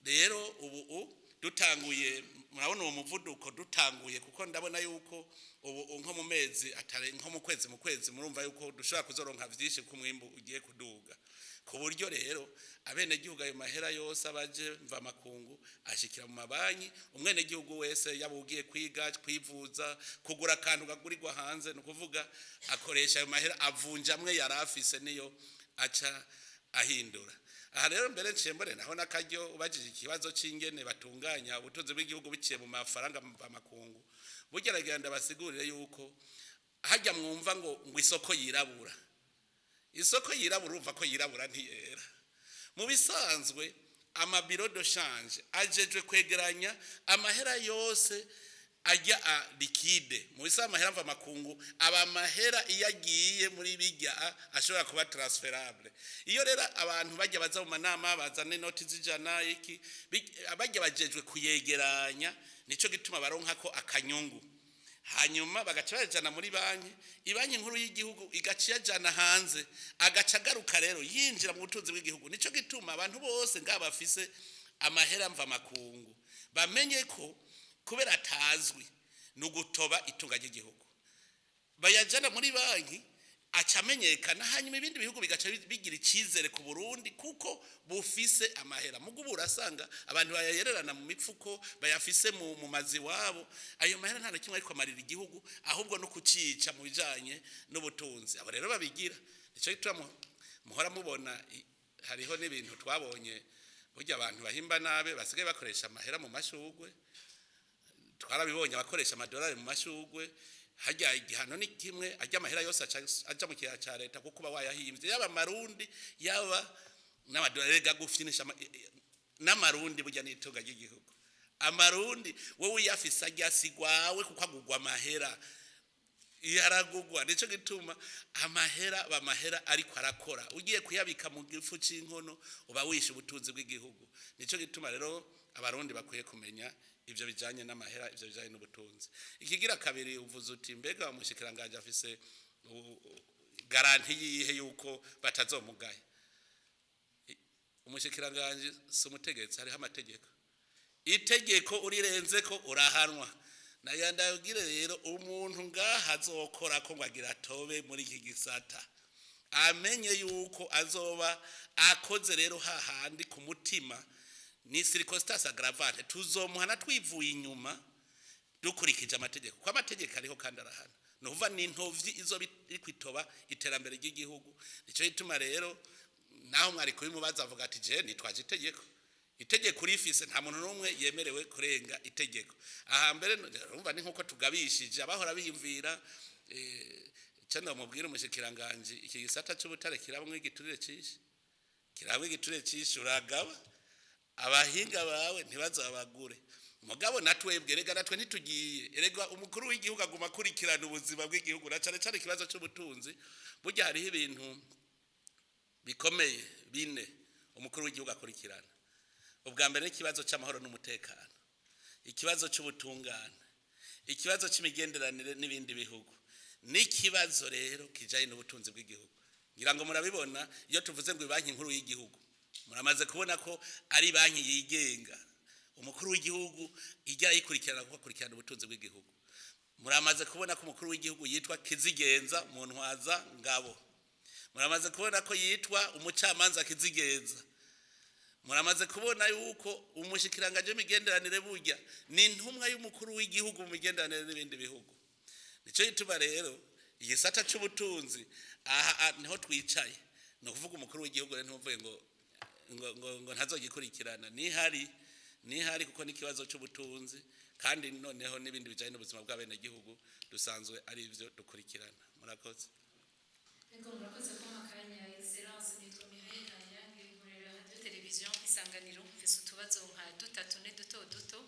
Rero ubu dutanguye, murabona uwo muvuduko dutanguye, kuko ndabona yuko ubu nko mu mezi atare nko mu kwezi murumva yuko dushobora kuzoronka vyinshi, ko umwimbu ugiye kuduga, ku buryo rero abenegihugu ayo mahera yose abaje mva makungu ashikira mu mabanki. Umwenegihugu wese, yaba ugiye kwiga, kwivuza, kugura akantu kagurirwa hanze, ni ukuvuga akoresha ayo mahera, avunja amwe yari afise, niyo aca ahindura. Aha rero mbere nciye mbone naho n'akaryo ubajije ikibazo c'ingene batunganya ubutunzi bw'igihugu biciye mu mafaranga mvamakungu. Bugerageza ndabasigurire yuko hajya mwumva ngo isoko yirabura, isoko yirabura, urumva ko yirabura, ntiyera. Mu bisanzwe ama bureaux de change ajejwe kwegeranya amahera yose ajya a liquide. Mu bisanzwe amahera mva makungu aba amahera iyo agiye muri bijya ashobora kuba transférable. Iyo rero abantu bajya baza mu manama bazana inoti z'ijana iki, bajya bajejwe kuyegeranya, nico gituma baronka ko akanyungu, hanyuma bagaca bayajana muri banki, ibanki nkuru y'igihugu igaca iyajana hanze, agaca agaruka rero yinjira mu butunzi bw'igihugu. Nico gituma abantu bose ngaba bafise amahera mva makungu bamenye ko kubera atazwi ni ugutoba itunga ry'igihugu. Bayajana muri banki aca amenyekana, hanyuma ibindi bihugu bigaca bigira icyizere ku Burundi kuko bufise amahera. Mugo ubu urasanga abantu bayayererana mu mifuko, bayafise mu mazi iwabo. Ayo mahera nta na kimwe ariko amarira igihugu, ahubwo no kucica mu bijanye n'ubutunzi. Abo rero babigira, nico gituma muhora mubona hariho n'ibintu twabonye burya abantu bahimba nabi basigaye bakoresha amahera mu mashugwe. Twarabibonye abakoresha amadolari mu mashugwe. Hajya igihano ni kimwe, ajya amahera yose aja mu kigega ca leta, kuko uba wayahimbye, yaba amarundi yaba n'amadolari. Rega gufinisha n'amarundi burya n'itunga ry'igihugu. Amarundi wowe uyafise ajya sigwawe, kuko agugwa amahera, iyo aragugwa. Nico gituma amahera bamahera ariko arakora, ugiye kuyabika mu gifu c'inkono uba wishe ubutunzi bw'igihugu. Nico gituma rero abarundi bakwiye kumenya ivyo bijanye n'amahera, ivyo bijanye n'ubutunzi. Ikigira kabiri, uvuze uti mbega umushikiranganje afise garantie yihe yuko batazomugaya? Umushikiranganje si umutegetsi, hariho amategeko. Itegeko urirenze ko urahanwa. Nayo ndabwire rero, umuntu ngaha azokora ko ngo agira atobe muri iki gisata, amenye yuko azoba akoze rero hahandi ku mutima, ni circonstance aggravante, tuzomuhana twivuye inyuma dukurikije amategeko, kuko amategeko ariho kandi arahana. Ni ukuvuga ni intovyi izo iri kwitoba iterambere ry'igihugu. Nico gituma rero naho mwari kubimubaza avuga ati je nitwaje itegeko. Itegeko urifise, nta muntu n'umwe yemerewe kurenga itegeko. Aha mbere urumva ni nkuko tugabishije abahora biyumvira. Cyo ndamubwira umushikiranganje, iki gisata c'ubutare kirabamwe igiturire cishi, kirabamwe igiturire cishi. Uragaba abahinga bawe ntibazabagure. Mugabo natwebwe rega natwe ntitugiye, erega umukuru w'igihugu aguma akurikirana ubuzima bw'igihugu na cane cane ikibazo c'ubutunzi. Burya hariho ibintu bikomeye bine umukuru w'igihugu akurikirana. Ubwa mbere n'ikibazo c'amahoro n'umutekano, ikibazo c'ubutungane, ikibazo c'imigenderanire n'ibindi bihugu, n'ikibazo rero kijanye n'ubutunzi bw'igihugu. Ngira ngo murabibona, iyo tuvuze ngo banki nkuru y'igihugu, muramaze kubona ko ari banki yigenga. Umukuru w'igihugu ijya ayikurikirana kuko akurikirana ubutunzi bw'igihugu. Muramaze kubona ko umukuru w'igihugu yitwa Kizigenza mu ntwaza ngabo, muramaze kubona ko yitwa umucamanza Kizigenza, muramaze kubona yuko umushikiranganji w'imigenderanire burya ni intumwa y'umukuru w'igihugu mu migenderanire n'ibindi bihugu. Nicyo gituma rero igisata c'ubutunzi aha niho twicaye. Ni ukuvuga umukuru w'igihugu rero ntimuvuge ngo ntazogikurikirana, nihari kuko n'ikibazo c'ubutunzi, kandi noneho n'ibindi bijanye n'ubuzima bw'abenegihugu dusanzwe ari ivyo dukurikirana. Murakoze. Ego, murakoze kumpa akanya, Excellence. Nitwa Mihaye Kanyange, nkorera Radio Television Isanganiro. Mfise utubazo nka dutatu ne duto duto.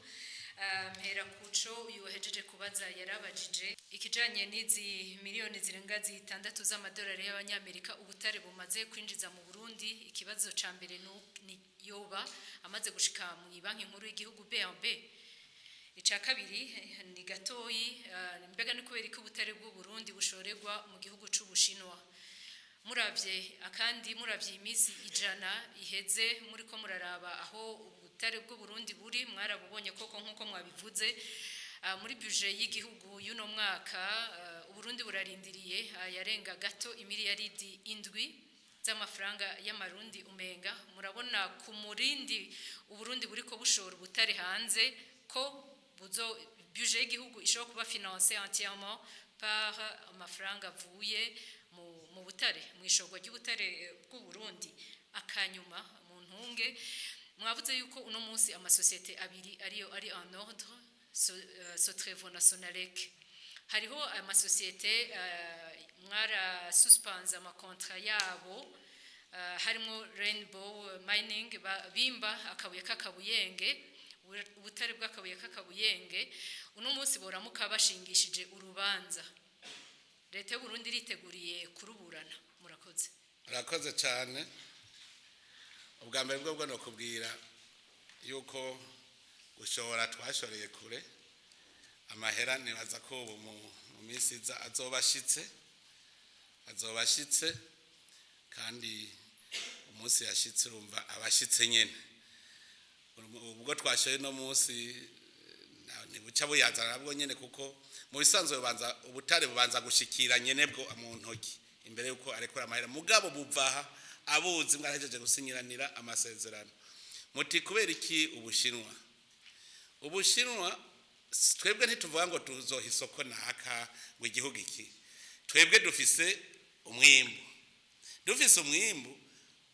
Mpera kuco uyu wahejeje kubaza yarabajije ikijanye n'izi miliyoni zirenga 6 z'amadolari y'abanyamerika ubutare bumaze kwinjiza mu Burundi. Ikibazo ca mbere ni yoba amaze gushika mu Banki Nkuru y'Igihugu, BNB. Ica kabiri ni gatoyi: mbega ni kubera ko ubutare bw'u Burundi bushorerwa mu gihugu c'Ubushinwa? Muravye akandi, muravye iminsi 100 iheze, muri ko muraraba aho ubutare bw'u Burundi buri, mwarabubonye koko nkuko mwabivuze. Muri budget y'igihugu y'uno mwaka, Uburundi burarindiriye yarenga gato imiliyaridi 7 z'amafaranga y'amarundi. Umenga murabona ku murindi Uburundi buriko bushora ubutare hanze ko buzo budget y'igihugu ishobora kuba financée entièrement par amafaranga avuye mu butare, mu ishorwa ry'ubutare bw'u Burundi? Akanyuma, mu ntunge, mwavuze yuko uno munsi amasosiyete abiri ariyo ari en ordre, Sotrevo na Sonarek. Hariho amasosiyete mwarasuspendé amacontrats yabo, harimo Rainbow Mining bimba akabuye k'akabuyenge, ubutare bw'akabuye k'akabuyenge. Uno munsi boramuka bashingishije urubanza, leta y'u Burundi iriteguriye kuruburana? Murakoze. Murakoze cyane. Ubwa mbere bwo no kubwira yuko gushora twashoreye kure amahera, nibaza ko ubu mu minsi iza azoba ashitse, kandi umunsi yashitse urumva abashitse nyene. Ubwo twashoye no munsi ntibuca buyazana nabwo nyene, kuko mu bisanzwe bubanza, ubutare bubanza gushikira nyene bwo mu ntoki imbere yuko arekura amahera. Mugabo buvaha abuzi mwarahejeje gusinyiranira amasezerano. Muti kubera iki Ubushinwa? Ubushinwa, twebwe ntituvuga ngo tuzoha isoko naka, ngo igihugu iki. Twebwe dufise umwimbu, dufise umwimbu,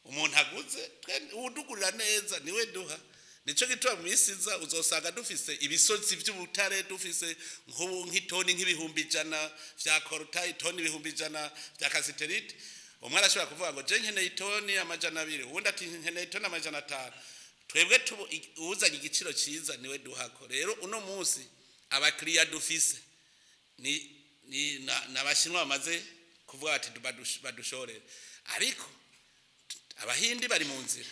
umuntu aguze uwudugurira neza niwe duha. Nico gituma mu minsi iza uzosanga dufise ibisozi vy'ubutare, dufise nk'ubu nk'itoni nk'100,000 vya coltan, itoni 100,000 vya cassitérite. Umwe arashobora kuvuga ngo je nkeneye itoni 200, uwundi ati nkeneye itoni 500. Twebwe uwuzanye igiciro ciza niwe duhako. Rero uno munsi abakiriya dufise ni n'Abashinwa bamaze kuvuga bati badushorere, ariko Abahindi bari mu nzira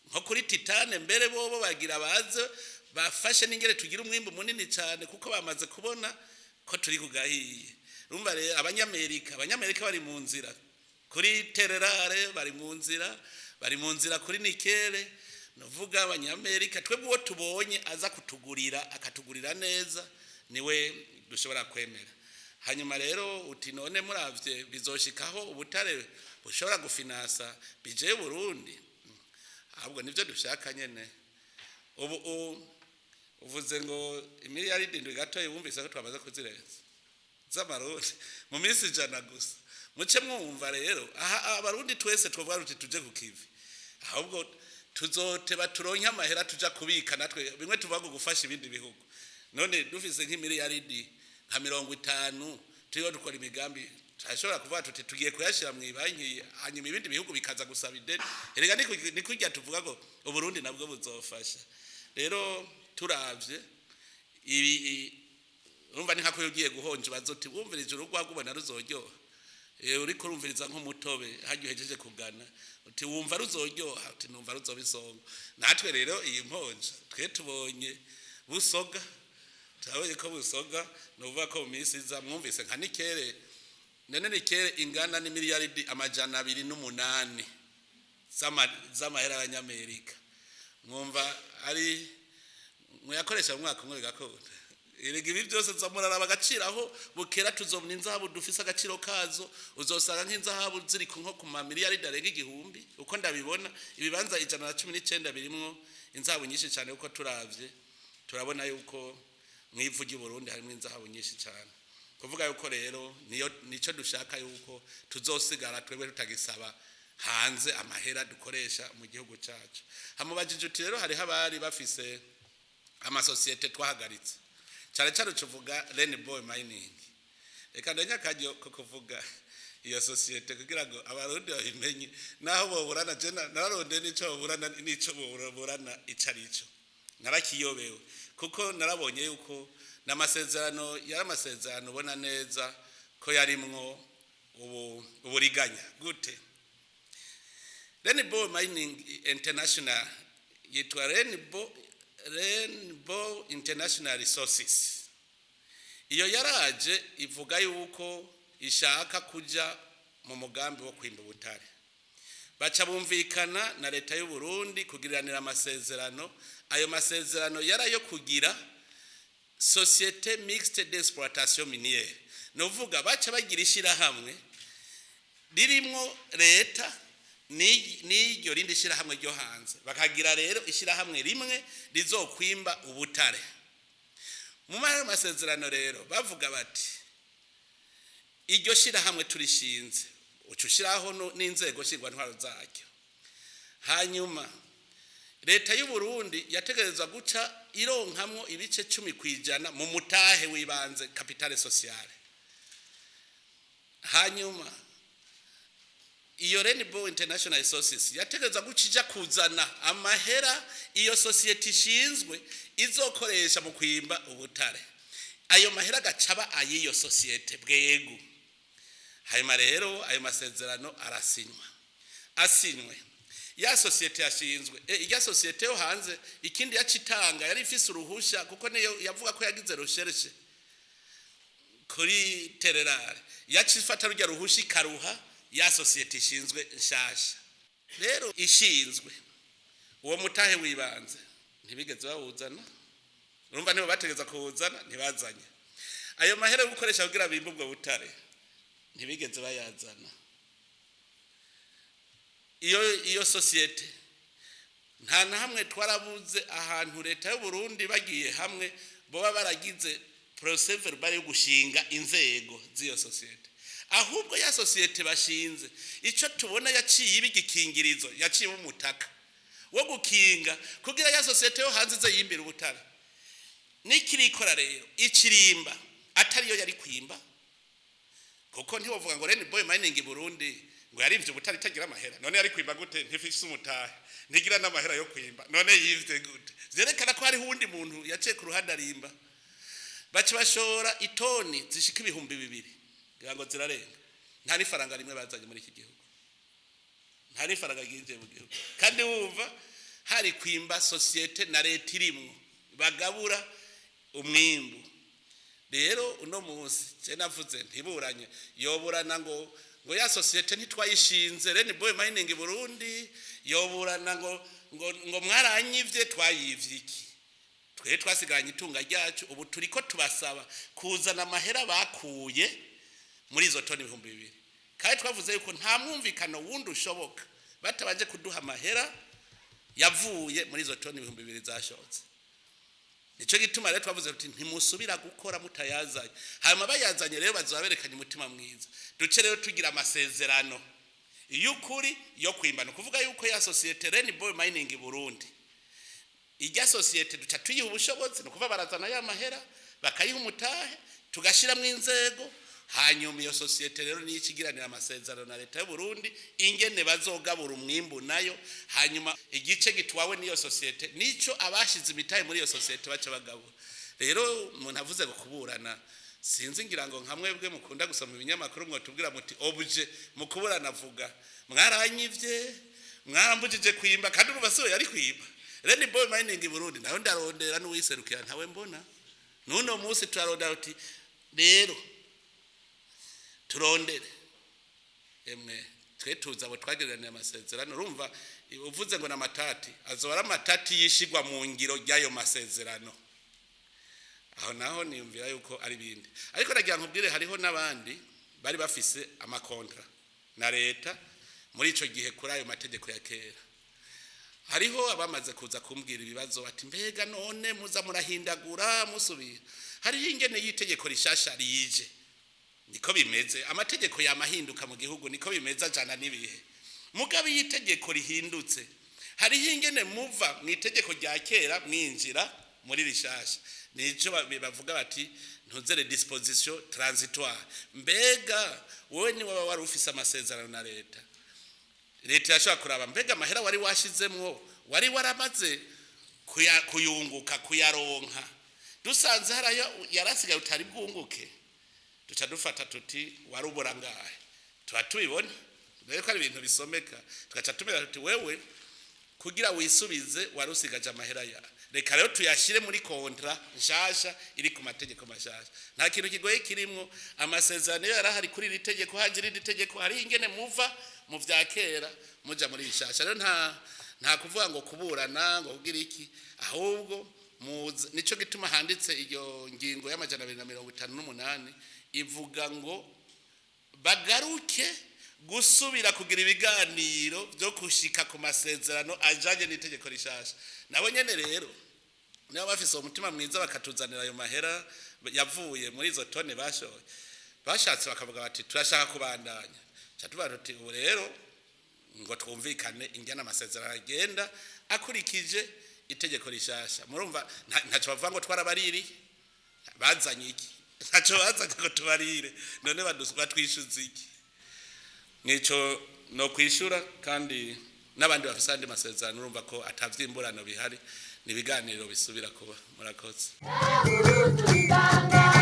nko kuri titane. Mbere bobo bagira baze bafashe n'ingere tugira umwimbu munini cyane, kuko bamaze kubona ko turi kugahiye. Urumva rero Abanyamerika bari mu nzira kuri terres rares, bari mu nzira kuri nickel. Nuvuga Abanyamerika, twebwe uwo tubonye aza kutugurira akatugurira neza niwe dushobora kwemera. Hanyuma rero uti none muravye bizoshikaho ubutare bushobora gufinansa budget y'u Burundi? Ahubwo nivyo dushaka nyene. Ubu uvuze ngo imiliyaridi 7 gatoyi, wumvise ko twamaze kuzirenza z'amarundi mu minsi 100 gusa. Muce mwumva rero aha Abarundi twese twovuga ruti tuje ku kivi, ahubwo tuzoteba turonke amahera tuja kubika natwe bimwe tuvuga ngo gufasha ibindi bihugu. None dufise nk'imiliyaridi nka 50 turiho dukora imigambi, turashobora kuvuga tuti tugiye kuyashyira mu ibanki, hanyuma ibindi bihugu bikaza gusaba ideni. Erega ni kurya tuvuga ngo Uburundi nabwo buzofasha. Rero turavye ibi, urumva ni nkako ugiye guhonja ubaza uti wumvirije urugwagwa ubona ruzoryoha? Uriko urumviriza nk'umutobe harya uhejeje kugana, uti wumva ruzoryoha? Uti numva ruzoba isongo. Natwe rero iyi mponja twe tubonye busoga, turabonye ko busoga. Ni ukuvuga ko mu minsi iza mwumvise nka nickel. None nickel ingana n'imiliyaridi 208 z'amahera y'Abanyamerika, mwumva ari muyakoresha mu mwaka umwe bigakunda? Erega ibi byose nzamuraraba agaciro aho bukera, tuzobona inzahabu dufise agaciro kazo. Uzosanga nk'inzahabu ziri ku nko ku mamiliyaridi arenga 1000. Uko ndabibona, ibibanza 119 birimwo inzahabu nyinshi cyane, kuko turavye turabona yuko mu ivu ry'u Burundi harimo inzahabu nyinshi cyane. Kuvuga yuko rero niyo nico dushaka, yuko tuzosigara twebwe tutagisaba hanze amahera dukoresha mu gihugu cyacu. Hamubajije uti rero hariho abari bafise amasosiyete twahagaritse, cyane cyane tuvuga Rainbow Mining. Reka ndenya akaryo ko kuvuga iyo sosiyete kugira ngo Abarundi babimenye naho boburana. Je nararondeye n'ico boburana, n'ico boburana ico arico narakiyobewe, kuko narabonye yuko n'amasezerano yari amasezerano ubona neza ko yarimwo ubu uburiganya. Gute? Rainbow Mining International yitwa Rainbow International Resources. Iyo yaraje ivuga yuko ishaka kuja mu mugambi wo kwimba ubutare. Baca bumvikana na leta y'u Burundi kugiriranira amasezerano. Ayo masezerano yarayo kugira société mixte d'exploitation minière, ni uvuga baca bagira ishyirahamwe ririmwo leta n'iryo rindi shyirahamwe ryo hanze, bakagira rero ishyirahamwe rimwe rizokwimba ubutare. Mu ayo masezerano rero bavuga bati iryo shyirahamwe turishinze, uca ushyiraho n'inzego ntwaro zaryo. Hanyuma leta y'u Burundi yategerezwa guca ironkamwo ibice 10% mu mutahe w'ibanze, capital social. Hanyuma iyo Rainbow International Resources yategerezwa guca ija kuzana amahera iyo sosiyete ishinzwe izokoresha mu kwimba ubutare. Ayo mahera agacaba ay'iyo sosiyete bwegu. Hanyuma rero ayo masezerano arasinywa. Asinywe, ya sosiyete yashinzwe, irya sosiyete yo hanze, ikindi yacitanga yari ifise uruhusha, kuko niyo yavuga ko yagize recherche kuri terres rares. Yacifata rujya ruhusha ikaruha ya sosiyete ishinzwe nshasha. Rero ishinzwe, uwo mutahe wibanze ntibigeze bawuzana. Urumva nibo bategeza kuwuzana, ntibazanye. Ayo mahera yo gukoresha kugira bimbe ubwo butare ntibigeze bayazana. Iyo sosiyete nta na hamwe twarabuze ahantu leta y'u Burundi bagiye hamwe boba baragize procès verbal yo gushinga inzego z'iyo sosiyete. Ahubwo ya sosiyete bashinze, ico tubona yaciye iba igikingirizo, yaciye umutaka wo gukinga kugira ya sosiyete yo hanze ize yimbira ubutare. Nikirikora rero ikirimba atariyo yari kwimba, kuko ntiwovuga ngo Rainbow Mining Burundi ngo yarimvye ubutare itagira amahera. None yari kwimba gute? Ntifise umutahe, ntigira n'amahera yo kwimba, none yivye gute? Vyerekana ko hariho uwundi muntu yaciye ku ruhande arimba. Baca bashora itoni zishika 2000, ngira ngo zirarenga, nta n'ifaranga rimwe bazanye muri iki gihugu, nta n'ifaranga ryinjiye mu gihugu. Kandi wumva hari kwimba sosiyete na leta irimwo, bagabura umwimbu. Rero uno munsi je navuze ntiburanye, yoburana ngo ya sosiyete ntitwayishinze Rainbow Mining Burundi, yoburana ngo mwaranyivye. Twayivye iki? Twe twasigaranye itunga ryacu. Ubu turiko tubasaba kuzana amahera bakuye muri izo toni 2000, kandi twavuze yuko nta mwumvikano wundi ushoboka batabanje kuduha amahera yavuye muri izo toni 2000 zashotse. Nico gituma rero twavuze tuti ntimusubira gukora mutayazanye. Hanyuma bayazanye rero bazoba berekanye umutima mwiza, duce rero tugira amasezerano y'ukuri yo kwimbana. Kuvuga yuko ya sosiyete Rainbow Mining Burundi, irya sosiyete duca tuyiha ubushobozi, ni ukuvuga barazana ya mahera, bakayiha umutahe, tugashiramwo inzego. Hanyuma iyo sosiyete rero niyo ikigiranira amasezerano na leta y'u Burundi ingene bazogabura umwimbu nayo. Hanyuma igice gitwawe n'iyo sosiyete nico abashize imitahe muri iyo sosiyete baca bagabura. Rero umuntu avuze ngo kuburana, sinzi, ngira ngo nka mwebwe mukunda gusoma ibinyamakuru mwotubwira muti objet mu kuburana avuga mwaranyivye, mwarambujije kwimba. Kandi urumva siwe yari kwimba Rainbow Mining Burundi. Nayo ndarondera n'uwiserukira ntawe mbona n'uno munsi. Turarondera uti rero turondere emwe twe tuzi abo twagereraniye amasezerano. Urumva uvuze ngo namatati, azoba ari amatati yishigwa mu ngiro ry'ayo masezerano. Aho naho niyumvira yuko ari bindi, ariko nagira nkubwire hariho n'abandi bari bafise ama contrats na leta muri ico gihe kuri ayo mategeko ya kera. Hariho abamaze kuza kumbwira ibibazo bati: "Mbega none muza murahindagura musubira?" Hariho ingene y'itegeko rishasha rije, niko bimeze. Amategeko yamahinduka mu gihugu, niko bimeze, ajana n'ibihe. Mugabo iyo itegeko rihindutse, hariho ingene muva mu itegeko rya kera mwinjira muri rishasha. Nico bavuga bati ntuzere disposition transitoire. Mbega wowe ni waba wari ufise amasezerano na leta, leta irashobora kuraba mbega amahera wari washizemwo wari waramaze kuyunguka, kuyaronka. Dusanze harayo yarasigaye utari bwunguke, duca dufata tuti warubura ngahe, tuba tubibona rero ko ari ibintu bisomeka, tugaca tumenya tuti wewe kugira wisubize wari usigaje amahera ya, reka rero tuyashyire muri contrat nshasha iri ku mategeko mashasha. Nta kintu kigoye kirimwo. Amasezerano iyo yarahari kuri iri tegeko, haje irindi tegeko, hariho ingene muva mu vya kera muja muri bishasha. Rero nta kuvuga ngo kuburana ngo kugira iki, ahubwo muze. Nico gituma handitse iyo ngingo ya 258 ivuga ngo bagaruke gusubira kugira ibiganiro byo kushika ku masezerano ajanye n'itegeko rishasha. Nabo nyene rero niba bafise uwo mutima mwiza bakatuzanira ayo mahera yavuye muri izo tone bashoye, bashatse bakavuga bati turashaka kubandanya, ca tuvuga tuti ubu rero ngo twumvikane ingene amasezerano agenda akurikije itegeko rishasha. Murumva ntaco bavuga ngo twarabaririye. Bazanye iki? Ntaco bazanye ngo tubarire. None batwishuza iki? Nico no kwishura. Kandi n'abandi bafise andi masezerano, urumva ko atavyimburano bihari, ni ibiganiro bisubira kuba. Murakoze. Tubibanga.